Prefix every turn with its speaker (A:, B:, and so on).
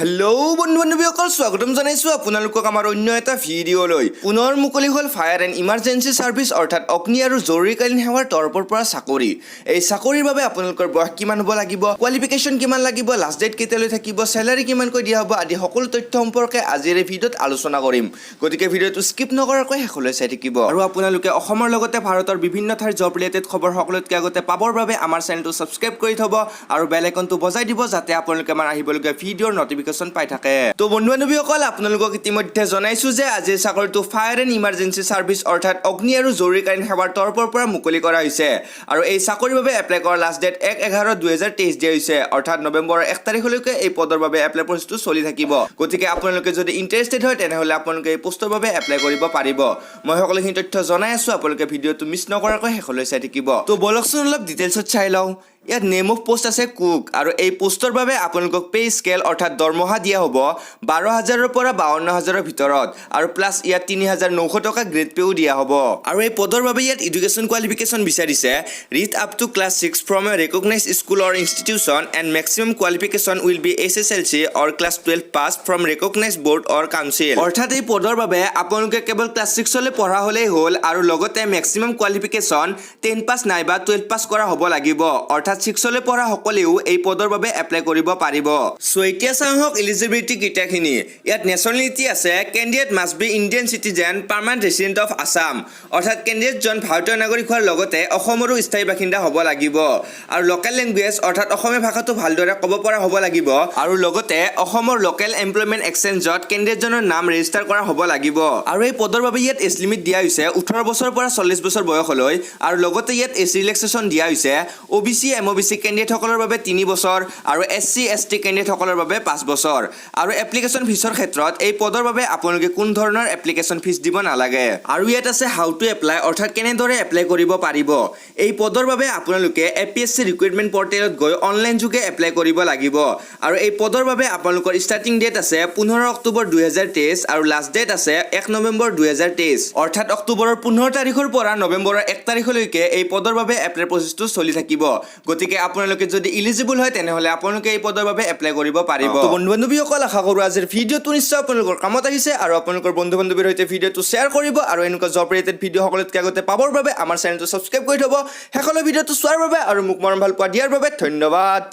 A: Hello' বন্ধু বান্ধৱীসকল, স্বাগতম জনাইছোঁ আপোনালোকক আমাৰ অন্য এটা ভিডিঅ'লৈ। পুনৰ মুকলি হ'ল ফায়াৰ এণ্ড ইমাৰ্জেঞ্চি ছাৰ্ভিচ, অৰ্থাৎ অগ্নি আৰু জৰুৰীকালীন সেৱাৰ তৰফৰ পৰা চাকৰি। এই চাকৰিৰ বাবে আপোনালোকৰ বয়স কিমান হ'ব লাগিব, কোৱালিফিকেশ্যন কিমান লাগিব, লাষ্ট ডেট কেতিয়ালৈ থাকিব, চেলাৰী কিমানকৈ দিয়া হ'ব আদি সকলো তথ্য সম্পৰ্কে আজিৰ এই ভিডিঅ'ত আলোচনা কৰিম। গতিকে ভিডিঅ'টো স্কিপ নকৰাকৈ শেষলৈ চাই থাকিব আৰু আপোনালোকে অসমৰ লগতে ভাৰতৰ বিভিন্ন ঠাইৰ জব ৰিলেটেড খবৰ সকলোতকৈ আগতে পাবৰ বাবে আমাৰ চেনেলটো ছাবস্ক্ৰাইব কৰি থ'ব আৰু বেল আইকনটো বজাই দিব, যাতে আপোনালোকে আমাৰ আহিবলগীয়া ভিডিঅ'ৰ নটিফিকেশ্যন পাই থাকে। তো বন্ধু বান্ধৱীসকল, আপোনালোকক ইতিমধ্যে জনাইছোঁ যে আজিৰ চাকৰিটো ফায়াৰ এণ্ড ইমাৰ্জেঞ্চি ছাৰ্ভিচ, অৰ্থাৎ অগ্নি আৰু জৰুৰীকালীন সেৱাৰ তৰফৰ পৰা মুকলি কৰা হৈছে আৰু এই চাকৰিৰ বাবে এপ্লাই কৰাৰ লাষ্ট ডেট 1/11/2023 দিয়া হৈছে, অৰ্থাৎ নৱেম্বৰৰ 1 তাৰিখলৈকে এই পদৰ বাবে এপ্লাই প্ৰচেছটো চলি থাকিব। গতিকে আপোনালোকে যদি ইণ্টাৰেষ্টেড হয়, তেনেহ'লে আপোনালোকে এই পোষ্টৰ বাবে এপ্লাই কৰিব পাৰিব। মই সকলোখিনি তথ্য জনাই আছোঁ, আপোনালোকে ভিডিঅ'টো মিছ নকৰাকৈ শেষলৈ চাই থাকিব। তো ব'লকচোন, অলপ ডিটেইলছত চাই লওঁ। ইয়াত নেম অফ পোষ্ট আছে কুক আৰু এই পোষ্টৰ বাবে আপোনালোকক পে' স্কেল, অৰ্থাৎ দৰমহা দিয়া হ'ব 12,000ৰ পৰা 52,000ৰ ভিতৰত আৰু প্লাছ ইয়াত 3900 টকা গ্ৰেড পে'ও দিয়া হ'ব। আৰু এই পদৰ বাবে ইয়াত এডুকেশ্যন কোৱালিফিকেশ্যন বিচাৰিছে read up to class 6 from a recognise school or institution and maximum qualification will be HSLC or class 12 pass from recognise board or council। অৰ্থাৎ এই পদৰ বাবে আপোনালোকে কেৱল ক্লাছ ছিক্সলৈ পঢ়া হ'লেই হ'ল আৰু লগতে মেক্সিমাম কোৱালিফিকেশ্যন 10 পাছ নাইবা 12 পাছ কৰা হ'ব লাগিব। অৰ্থাৎ ছিক্সলৈ পঢ়া সকলেও এই পদৰ বাবে এপ্লাই কৰিব পাৰিব। চ' এতিয়া চাওঁ আহক ইলিজিবিলিটি ক্ৰাইটেৰিয়াখিনি। ইয়াত নেশ্যনেলিটি আছে, candidate must be Indian citizen, permanent resident of Assam। অৰ্থাৎ কেণ্ডিডেটজন ভাৰতীয় নাগৰিক হোৱাৰ লগতে অসমৰো স্থায়ী বাসিন্দা হ'ব লাগিব আৰু লোকেল লেংগুৱেজ, অৰ্থাৎ অসমীয়া ভাষাটো ভালদৰে ক'ব পৰা হ'ব লাগিব আৰু লগতে অসমৰ লোকেল এমপ্লয়মেণ্ট এক্সচেঞ্জত কেণ্ডিডেটজনৰ নাম ৰেজিষ্টাৰ কৰা হ'ব লাগিব। আৰু এই পদৰ বাবে ইয়াত এজ লিমিট দিয়া হৈছে 18 বছৰৰ পৰা 40 বছৰ বয়সলৈ আৰু লগতে ইয়াত এজ ৰিলেক্সেশ্যন দিয়া হৈছে অ' বি চি, এম অ' বি চি কেণ্ডিডেটসকলৰ বাবে 3 বছৰ আৰু এছ চি, এছ টি কেণ্ডিডেটসকলৰ বাবে 5 বছৰ। আৰু এপ্লিকেশ্যন ফিজৰ ক্ষেত্ৰত এই পদৰ বাবে আপোনালোকে কোনো ধৰণৰ এপ্লিকেশ্যন ফিজ দিব নালাগে। আৰু ইয়াত আছে how to apply, অৰ্থাৎ কেনেদৰে এপ্লাই কৰিব পাৰিব। এই পদৰ বাবে আপোনালোকে এপিএছচি ৰিক্ৰুইটমেণ্ট পৰ্টেলত গৈ অনলাইন যোগে এপ্লাই কৰিব লাগিব। আৰু এই পদৰ বাবে আপোনালোকৰ ষ্টাৰ্টিং ডেট আছে 15 অক্টোবৰ 2023 আৰু লাষ্ট ডেট আছে 1 নৱেম্বৰ 2023। অৰ্থাৎ অক্টোবৰৰ 15 তাৰিখৰ পৰা নৱেম্বৰৰ 1 তাৰিখলৈকে এই পদৰ বাবে এপ্লাই প্ৰচেছটো চলি থাকিব। গতিকে আপোনালোকে যদি ইলিজিবল হয়, তেনেহ'লে আপোনালোকে এই পদৰ বাবে এপ্লাই কৰিব পাৰিব। তো বন্ধু বান্ধৱীসকল, আশা কৰোঁ আজিৰ ভিডিঅ'টো নিশ্চয় আপোনালোকৰ কামত আহিছে আৰু আপোনালোকৰ বন্ধু বান্ধৱীৰ সৈতে ভিডিঅ'টো শ্বেয়াৰ কৰিব আৰু এনেকুৱা জব ৰিলেটেড ভিডিঅ' সকলোতকৈ আগতে পাবৰ বাবে আমাৰ চেনেলটো ছাবস্ক্ৰাইব কৰি থ'ব। শেষলৈ ভিডিঅ'টো চোৱাৰ বাবে আৰু মোক মৰম ভাল পোৱা দিয়াৰ বাবে ধন্যবাদ।